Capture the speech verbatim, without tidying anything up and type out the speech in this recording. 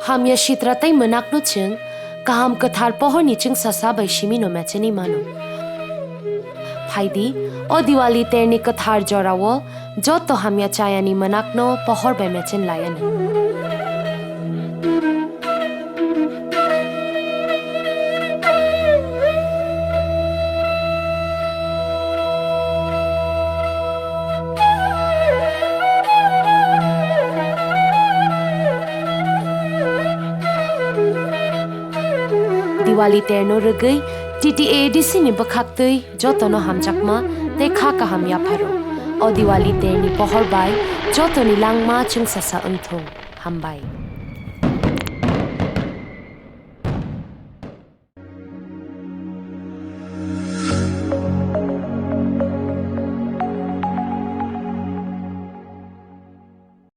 Hamya sitra tei mwnakno chwng kaham kwthar pohorni chwngsasa bai simino mechenwi mano. Phaidi, o Diwali terni kwthar jorao joto hamya chayani mwnakno pohor bai mechen lai anw. Diwali terno rwgwi T T A A D C ni bwkhaktwi jotono hamjakma tei kha kaham yapharo. O Diwali terni pohor bai jotoni langma chwngsasa wngthung. Hambai.